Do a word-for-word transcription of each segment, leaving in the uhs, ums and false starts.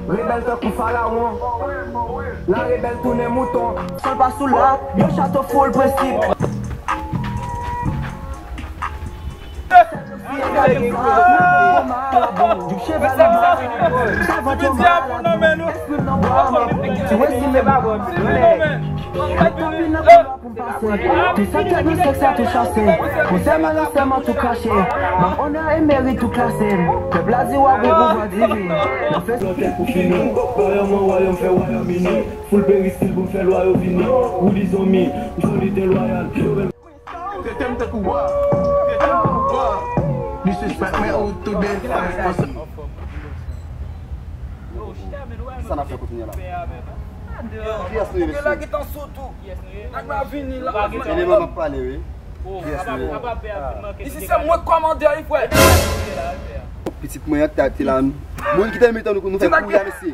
Rebèl tankou farawon. La rebèl tounen mouton. San l pa sou la, yon chato full prensip. Tout sa k fèt nou sèk sa tou chase. Pou sèman nan sèman tou krache. Ban onè e merit tou klase. Pèp la di w a gon pouvwa divin. Nan fè Lòtèl pou fini. Wayòm an wayòm fè wayòm ini. Full peristil pou m fè lwa yo vini. Woody zonmi, m solid e lwayal. Yo bèl. Tete m tankou wa. Tete m tankou wa. Disrespect me ou tou de. Sa n ap fè kounye a la? Kiyès nou ye, mesye? Eleman m ap pale, wi. Kiyès nou ye? Isi se mwen k kòmandè wi, frè. Pitit mwen an tate la. Moun ki te mete nou, nou fè kouri a, mesye.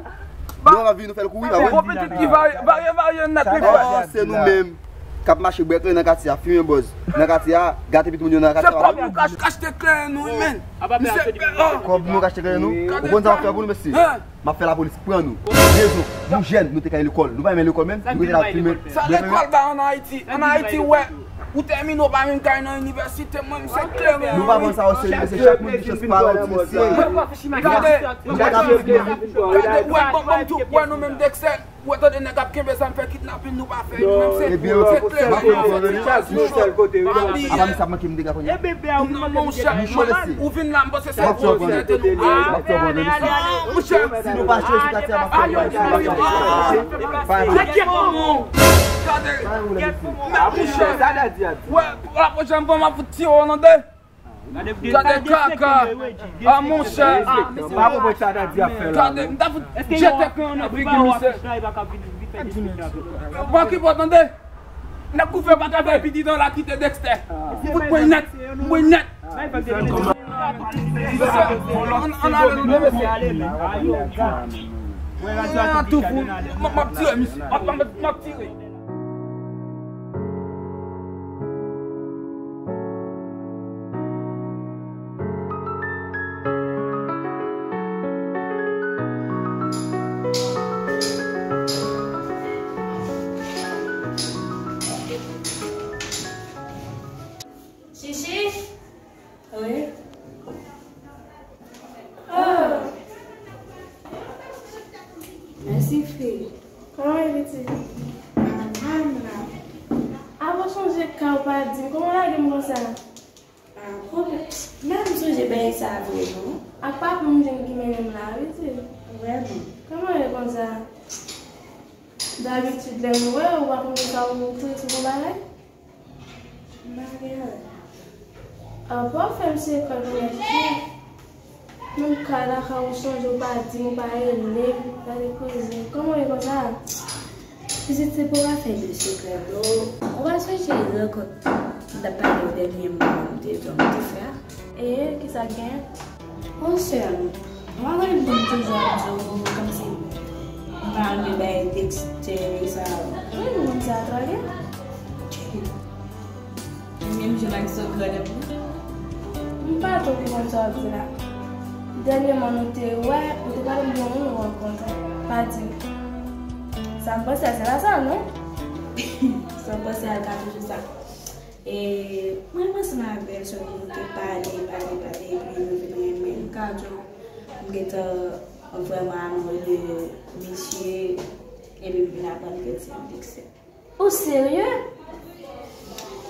Nou ap vini, nou fè l kouri, pa vre? Gwo pitit ki varye, varye, varye nèt, wi, frè. Oh, se nou menm k ap mache bwè kleren nan katye a, fimen bòz nan katye a, gate pitit moun yo nan katye a, pa vre? Se kòb nou k ach-, achte kleren nou, wi, menn. Misye, oh. Kòb nou k achte kleren nou? Ou konn sa m ap fè pou nou, mesye? M ap fè lapolis pran nou. Rezon, nou jèn, nou te ka al lekòl. Nou pa renmen lekòl menm, nou rete la ap fimen. Sa lekòl ba ann Ayiti? Ann Ayiti, wè, ou tèmine, ou pa menm ka al nan inivèsite, mwen, m se kleren. Nou pa pran sa oserye, mesye, chak moun gen chans pa yo, ti mesye. Gade, gade, gade, wè, bon, bon, tou, wè, nou menm Dexter, wè, tande nèg ap kenbe zam fè kidnapin, nou pa fè, nou menm se, se kleren. Apa misye ap manke m dega kounye a? Monchè, ou vin la, m panse se gwo tèt nou. Monchè, si nou pa chanje katye a, m ap fè yon bagay. Gade, monchè, wè, la pwochèn fwa m ap fout tiye w nan de. Gade kaka. Ah, monchè. Pa konprann sa Dadi ap fè la. Gade, m ta fout jete kreyon nan figi misye. Manke pa tande. Nèg kou fè pa travay piti tan la kite Dexter. M fout mwen nèt, mwen nèt. An, an ale nou de mesye. An tou fou. M ap, m ap tire misye. M ap, m ap, m ap tire. Chichi? Wi. Oh! Mèsi, fi. Kòman w ye, pitit? Mwen la. Avan w chanje kay ou pa di m, kòman w lage m konsa? Ah, pwoblèm. Menm m sonje bagay sa vre, non. Ak papa m jwenn ki mennen m la, wi, pitit. Vrèman. Kòman w ye konsa? Dabitid, lè m wè w, ou pa konn sa w montre sou yon bagay? M pa gen anyen. Apa w fè m sekrè pou mèt fi? Menm kay la, kay ou chanje, ou pa di m, ou pa rele m. Gade koze. Kòman w ye konsa? Pitit, se pa yon afè de sekrè, non. Ou pa sonje rankont m t ap pale w dènyèman, m te di w m te fè a? E, kisa k genyen? Bon, sè m, ou pa konnen m konn toujou ap di w kòmsi m pa renmen bagay Dexter sa yo. Wi, m konn sa trè byen. Menm jan ak sa w grandèt mwen. M pa twò konprann sa w ap di la. Dènyèman nou te wè, ou te pale m de yon moun ou rankontre. Pa di m. Sa m panse a, se pa sa, non? Sa m panse a, ka toujou sa. E mwen, mwen ansanm avè l, sèlman nou te pale, pale, pale, epi nou vin renmen. M ka di w, m gentan vrèman amoure de misye, epi m vin aprann ke se yon Dexter. Ou serye?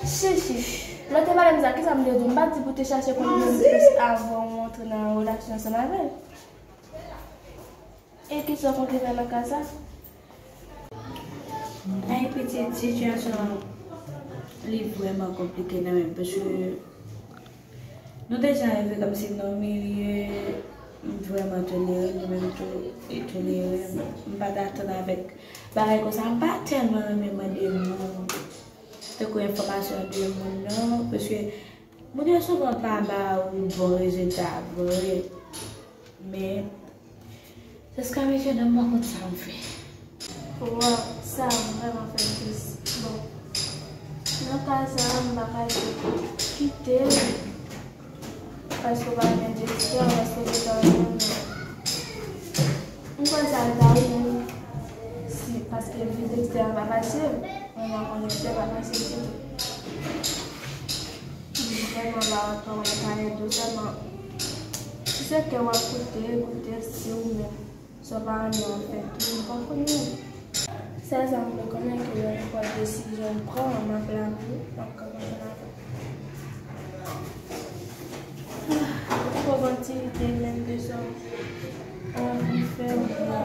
Chichi, lè w te pale m sa, kisa m te di w? M pa t di pou w te chache konnen moun plis avan w antre nan relasyon ansanm avè l? E kisa w konte fè nan ka sa? Ay, pitit, sitiyasyon an, li vrèman konplike nan men m, paske nou deja rive kòmsi nan yon milye m vrèman tolere, li menm tou, li tolere m. M pa t atann avèk bagay konsa. M pa tèlman renmen mande moun, tankou enfòmasyon de moun, non, paske moun yo souvan pa ba ou bon rezilta vre. Men, jiska mentnan, m pa konn sa m fè. Waw, sa vrèman fè m tris. Bon, nan ka sa, m pa ka di w kite l, paske w pa renmen Dexter, paske w deja renmen l. Mwen kwè sa ta rive. Si, paske vi Dexter pa fasil, mwen pa konnen Dexter pa fasil ditou. M vrèman pa wè kòman l ka ede w, sèlman si se kè w ap koute, koute si ou menm. Sa w pa renmen w ap fè tou, ou pa konnen. Sèl sa m vle konnen ke yon fwa desizyon m pran, m ap la pou ou, m ap kanpe ansanm avè w. Ah, ou twò vantilite menm de sa w anvi fè m la.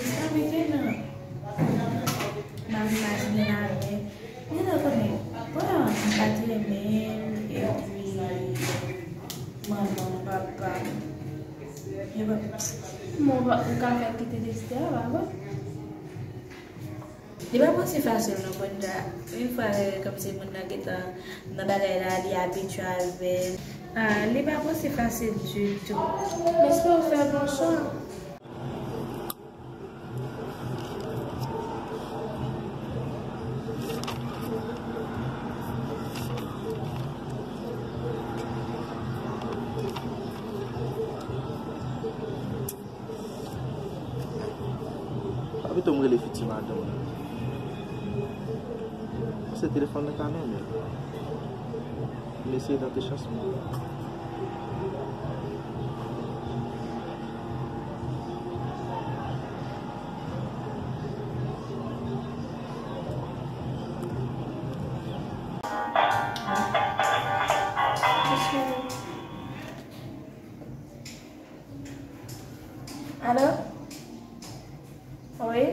Sa mete nan. M ap imajine la, men ou gentan konnen, bon, m pa t renmen l, epi manman m, papa m, yo pa. Bon, ou ka fè kite Dexter a, pa vre? Li pa pran si fasil non, Brenda. Yon fwa, kòmsi moun nan gentan nan bagay la, li abitye avè l. Ah, li pa pran si fasil ditou. M espere w fè bon chwa. Pa pito m rele fiti madanm nan. Paske telefòn nan ka mennen. M eseye tante chans mwen. Alo? Wi?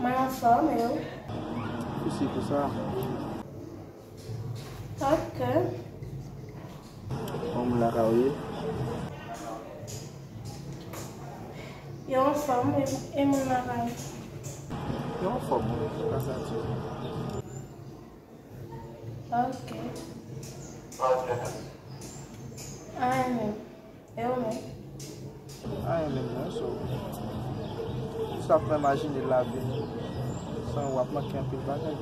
Mwen anfòm, e ou? Sousi pou sa. Ok. Kòman moun lakay ou ye? Yo anfòm, e, e moun lakay ou? Yo anfòm, wi, pa sa di. Ok. Anyen menm. E ou menm? Anyen menm non, so. Sa ap fè imajine lavi nou. San ou ap manke anpil bagay.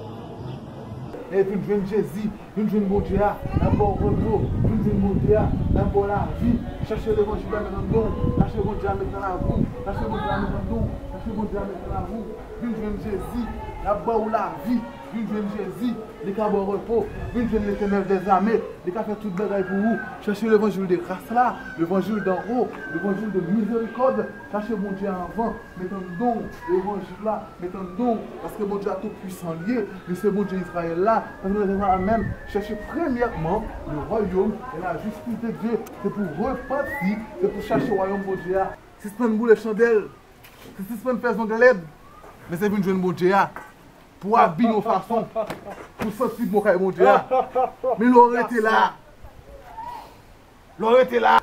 E vin jwenn Jezi, vin jwenn Bondye a, l ap ba w repo, vin jwenn Bondye a, l ap ba w lavi. Chache levanjil la, met anndan w, chache Bondye a, met nan lavi w, chache Bondye a, met anndan w, chache Bondye a, met nan lavi w. Vin jwenn Jezi, l ap ba w lavi. Vin jwenn Jezi, li ka ba w repo. Vin jwenn Letènèl dèzame, li ka fè tout bagay pou ou. Chèche levanjil de gras la, levanjil d'en haut, levanjil de mizerikòd. Chache Bondye a anvan, met anndan w levanjil la, met anndan w, paske Bondye a tou pwisan li ye, li se Bondye Izrayèl la. Paske nou menm, chèche premyèman le royaume et la justice de Dieu. Se pou repanti, se pou chache wayòm Bondye a. Sispann boule chandèl. Se sispann fè zong lèd, men se vin jwenn Bondye a pou w abiye yon fason pou w santi bon kay Bondye a. Men lè w rete la, lè w rete la,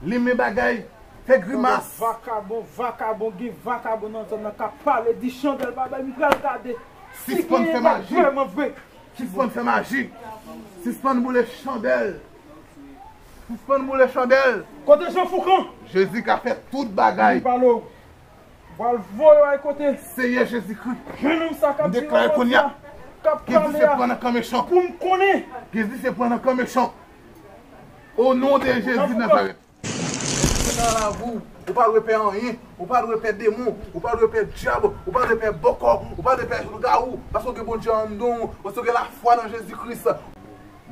limen bagay, fè grimas. Vakabon, vakabon, gen vakabon nan zòn nan k ap pale, di chandèl pa bay, m pral gade. Si gen bagay vrèman vre. Sispann fè maji. Sispann boule chandèl. Sispann boule chandèl. Kote Jan Foukan? Jezi ka fè tout bagay. Li pale w. Pral voye w al kote Seyè Jezikri. Jennonm sa k ap di deklare kounye a. K ap pale a. Jezi se pran nan kan mechan. Pou m konnen. Jezi se pran nan kan mechan. O non de Jezi Nazarèt. Nan lavi w, ou pa dwe pè anyen, ou pa dwe pè demon, ou pa dwe pè dyab, ou pa dwe pè bòkò, ou pa dwe pè lougawou, paske w gen Bondye anndan w, paske w gen lafwa nan Jezi Kris.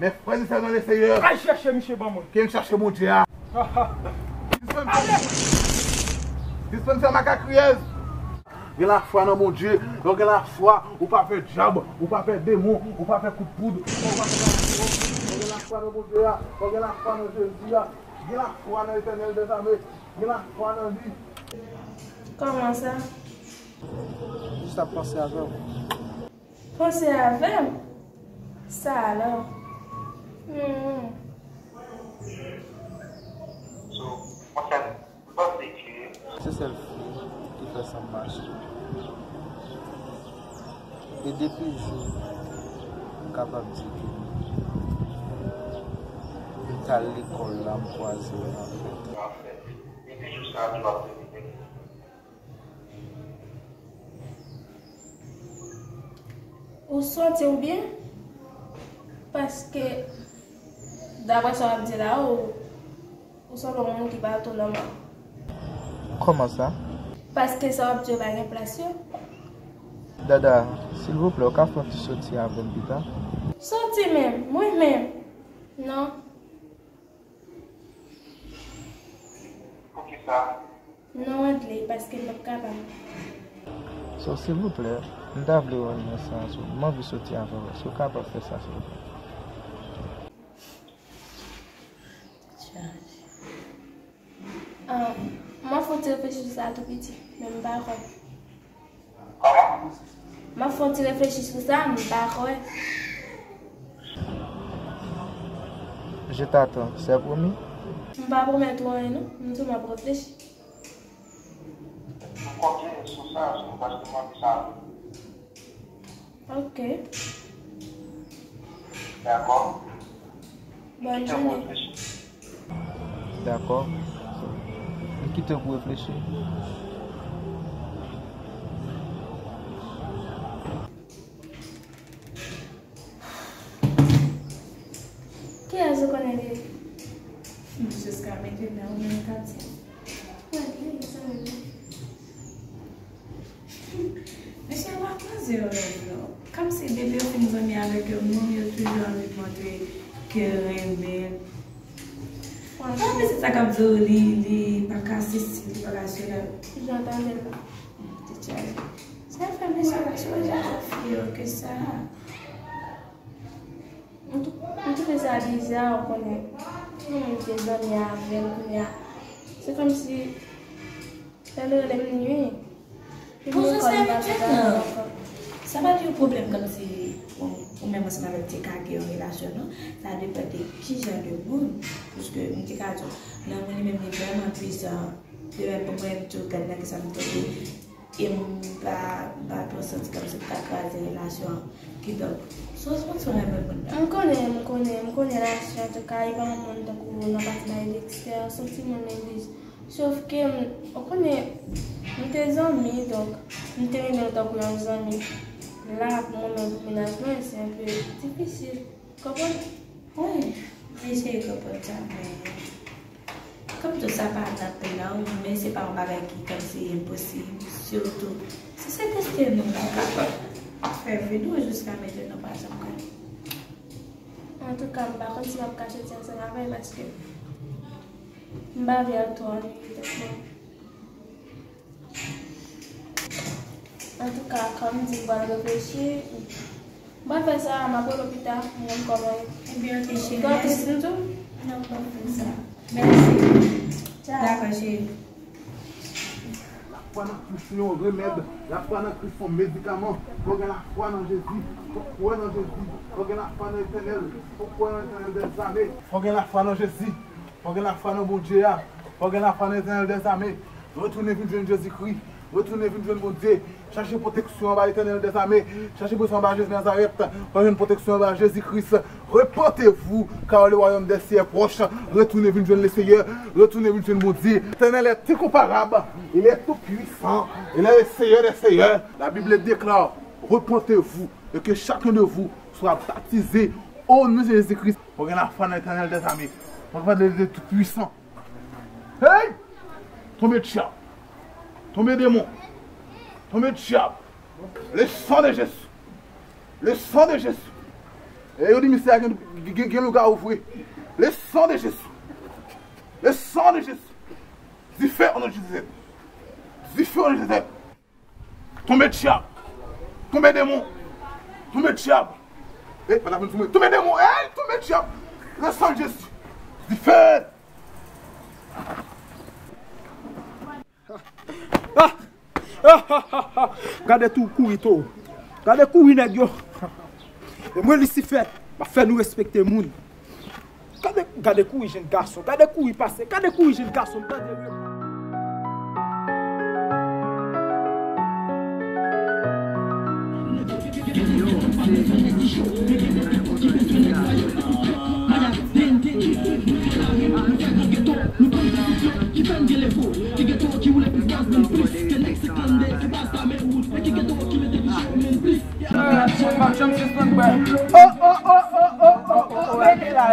Mes frères et sœurs dans le Seigneur, al chèche misye ban mwen. Ke n chache Bondye a. Sispann fè, sispann fè makakriyèz. Gen lafwa nan Bondye. Lè w gen lafwa, ou pa pè dyab, ou pa pè demon, ou pa pè kout poud, ou pa pè lafwa, ou gen lafwa nan Bondye a, ou gen lafwa nan Jezi a, gen lafwa nan Letènèl dèzame, gen lafwa nan li. Kòman sa? Jis ap panse avè w. Panse avè m? Sa alò? Hmm. So, monchè, m panse ke se sèl fi ki fè san m mache. E depi jou, m kapab di ke m t al lekòl la, m kwaze w nan fèt. Depi jou sa a, tou ap repete. Ou santi w byen? Paske, daprè sa w ap di la, ou, ou sanble yon moun ki pa otonòm. Kòman sa? Paske sa w ap di yo pa gen plas yo. Dada, silvouplè, ou ka fè yon ti soti avè m pita? Soti menm? Mwen menm? Non. Poukisa? Non, Wadley, paske m p ap kapab. So, silvouplè, m ta vle wè w nan sans ou. M anvi soti avè w. Èske w kapab fè sa, silvouplè? Ah, m ap fè yon ti reflechi sou sa tou piti, men m pa kwè. Kòman? M ap fè yon ti reflechi sou sa, m pa kwè. Je t'attends, c'est promis? M pa pwomèt ou anyen, non. M di w m ap reflechi. M konte sou sa, sou paske m anvi sa. Ok. Dakò. Bòn jounen. Dakò. M kite w pou w reflechi. Kiyès ou konnen li ye? Jiska mentnan, ou menm ka di. Wi, li ye, se li menm. Mesye yo pa kwaze yo rèv yo. Kòmsi depi yo fin zanmi avèk yon moun, yo toujou anvi montre ke yo renmen l. Franchman. Sa vle di sa k ap di w li, li pa ka sesi, li pa ka sela. Kijan w tande l la? Hmm, te chaje. Sa fè mesye yo pa chanje avèk fi yo ke sa. M tou-, m twouve sa biza, ou konnen. Yon moun te zanmi avè l, kounye a. Se kòmsi lè l rele m nwi. Pou sa, sa pa t yon pwoblèm kòmsi ou, ou menm ansanm avè l te ka gen yon relasyon, non. Sa depann de ki jan de moun. Paske m te ka di w, lanmou li menm li vrèman pwisan. De menm pou mwen, m toujou gad nan kisa m tonbe. E m pa, m pa twò santi kòmsi m ta kraze relasyon an. Kidonk, si w santi w renmen moun nan. M konnen, m konnen, m konnen Lachi, antouka, li pa yon moun tankou nan pati bay Dexter, se yon timoun legliz. Sòf ke, m, ou konnen, m te zanmi, donk, m te renmen l tankou yon zanmi. La, pou mwen menm, pou mennaj mwen, se enpe difisil. Konprann? Wi, m eseye konprann sa, men kòm tout sa pa nan plan w, men se pa yon bagay ki kòmsi enposib, sitou si se destine w, ou kapab fè vi nou jiska mentnan pa janm konnen. Antouka, m pa konn si m ap ka soti ansanm avè l paske m pa vle l twò annuiye tèt mwen. Antouka, kòm m di m pral reflechi, m pral fè sa, m ap rele w pita, m konn kòman. Ebyen, ok, cheri. Ou twò tris, m di w? Non, m p ap fè sa. Mèsi. Tchao. Dakò, cheri. Lafwa nan Kris se yon remèd. Lafwa nan Kris se yon medikaman. Fò w gen lafwa nan Jezi. Fò w kwè nan Jezi. Fò w gen lafwa nan Letènèl. Fò w kwè nan Letènèl dèzame. Fò w gen lafwa nan Jezi. Fò w gen lafwa nan Bondye a. Fò w gen lafwa nan Letènèl dèzame. Retounen vin jwenn Jezikri. Retounen vin jwenn Bondye. Chache pwoteksyon anba Letènèl dèzame. Chache pwoteksyon anba Jezi Nazarèt. Fò w jwenn pwoteksyon anba Jezi Kris. Repentez-vous, car le royaume des cieux est proche. Retounen vin jwenn Leseyè. Retounen vin jwenn Bondye. L'Éternel est incomparable. Il est tout puissant. Il est le Seigneur des seigneurs. La Bible déclare, repentez-vous et que chacun de vous soit baptisé au nom de Jésus-Christ. Fò w gen lafwa nan Letènèl dèzame. Fò w gen lafwa nan Tout Puissant. Hey! Tonbe dyab. Tonbe demon. Tonbe dyab. Le sang de Jésus. Le sang de Jésus. E yo di misye a gen, gen, gen lougawou vre. Le sang de Jésus. Le sang de Jésus. Dife o non de Jezi. Dife o non de Jezi. Tonbe dyab. Tonbe demon. Tonbe dyab. E, pa ta vin sou mwen. Tonbe demon. E, tonbe dyab. Le sang de Jésus. Dife. Ah! Ah! Ah! Ah! Ah! Gade tou kouri tou. Gade kouri nèg yo. E mwen Lisifè, m ap fè nou respekte moun. Gade, gade kouri jenn gason, gade kouri pase, gade kouri jenn gason, gade.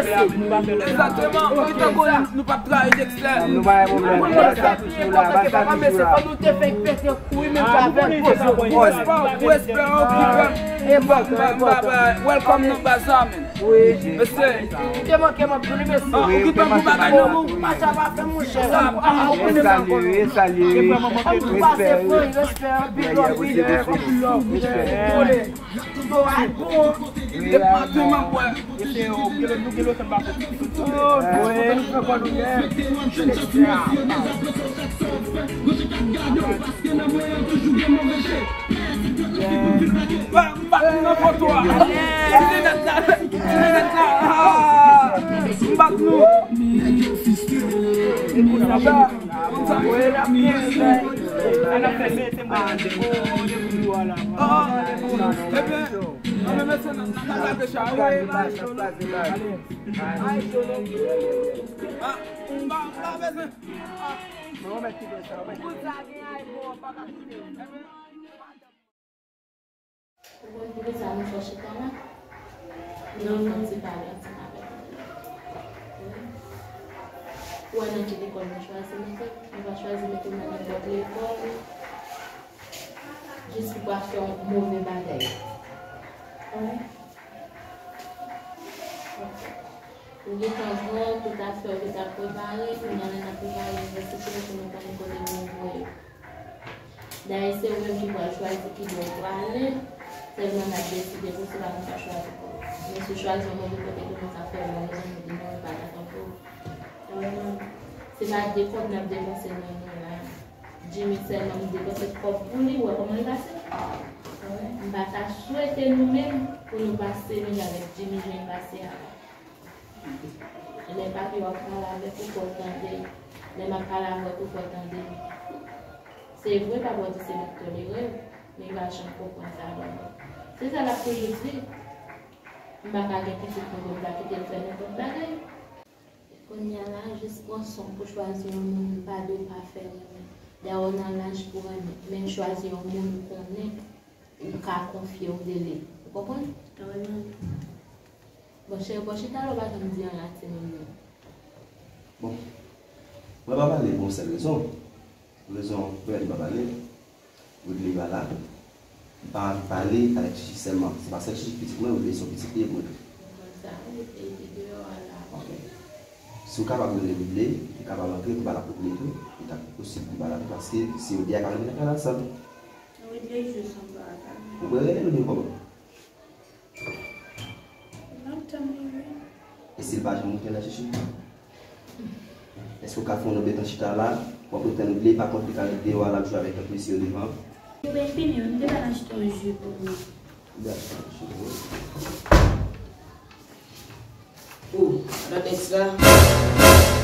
mesye. Egzakteman, wi, tankou nou p ap trayi Dexter. Nou pa gen pwoblèm. Ba sa touche la, ba sa touche la. Fò nou te fèk pete kouri menm pa avè l. Pou respè, pou respè an, ki fè. Welcome nan baz la, man. Wi. Mesye. Ou te manke m anpil, mesye. Ou gen tan pou bagay nan men w. Match la pa fè, monchè. Sa, ah, ou konnen sa. Salye, salye. Anpil pase, respè, respè, anpil love, respè, anpil love. Respè. Depatman, bwè. M bat nou nan foto a. Ti linèt la. Ti linèt la. Ah, m bat nou. Ebyen, ebyen, mesye, n a lave chay. Ah, m pa, m pa bezwen. Ou konn poukisa nou fè chita la? Nou fè ti pale ansanm avèk nou. Ou wè nan ki lekòl nou chwazi mete l? Nou pa chwazi mete l nan nenpòt lekòl jis pou pa fè yon move bagay. Wi. Ou gentan gran, tout afè w gentan prepare, kounye a lè n ap prepare inivèsite, pou nou konnen kote nou voye. Dayè, se ou menm ki pral chwazi ki bò w prale, sèlman n ap deside pou se pa nou ka chwazi pou ou. Men si w chwazi yon move kote, konnen sa fè w move, nou di non, nou pa dakò pou ou. Se pa de kòb n ap depanse nan nou la. Jimmy sèlman m depanse kòb pou li, ou wè kòman l pase? M pa ta swete nou menm pou nou pase menm jan avèk Jimmy jan l pase a la. Lè papi w ap pale avèk ou, fò w tande. Lè m ap pale avèk ou, fò w tande. Se vre, papa w di se li k tolere w, men li pa janm konprann sa bò bò. Se sa l ap toujou di. M pa ka gen pitit mwen pou m ta kite l fè nenpòt bagay. Kounye a la, jis pran san w pou chwazi yon moun, m pa di w pa fè renmen. Dayè, w nan laj pou renmen, men chwazi yon moun ou konnen ou ka konfye w de li. Ou konprann? Wi, manmi. Bon, cheri, bon, chita la, ou pa janm di anyen a timoun yo. Bon, mwen pa pale pou yon sèl rezon. Rezon pou lè li pa pale, Woodley pa la. Li pa anvi pale avèk Chichi sèlman. Se pa sèl Chichi ki pitit mwen, Woodley se yon pitit li ye pou mwen tou. Bon, sa, li te, li te deyò a la. Ok. Si w kapab rele Woodley, li kapab antre pou pale ak Woodley tou. Li ta posib pou pale avè l paske se yo de a k ap rete nan kay la ansanm. Woodley jwe sanba a la. Ou kwè rele l oubyen kòman? N ap tann li, wi. E si l pa janm moute la, Chichi? Èske w ka fè yon lòt tan chita la? W ap ret tann Woodley, pa kont li ka ret deyò a, l ap jwe avèk lòt mesye yo devan. Yo ben fini, wi. M te pral achte yon ji pou mwen. Ou, lòt èks la.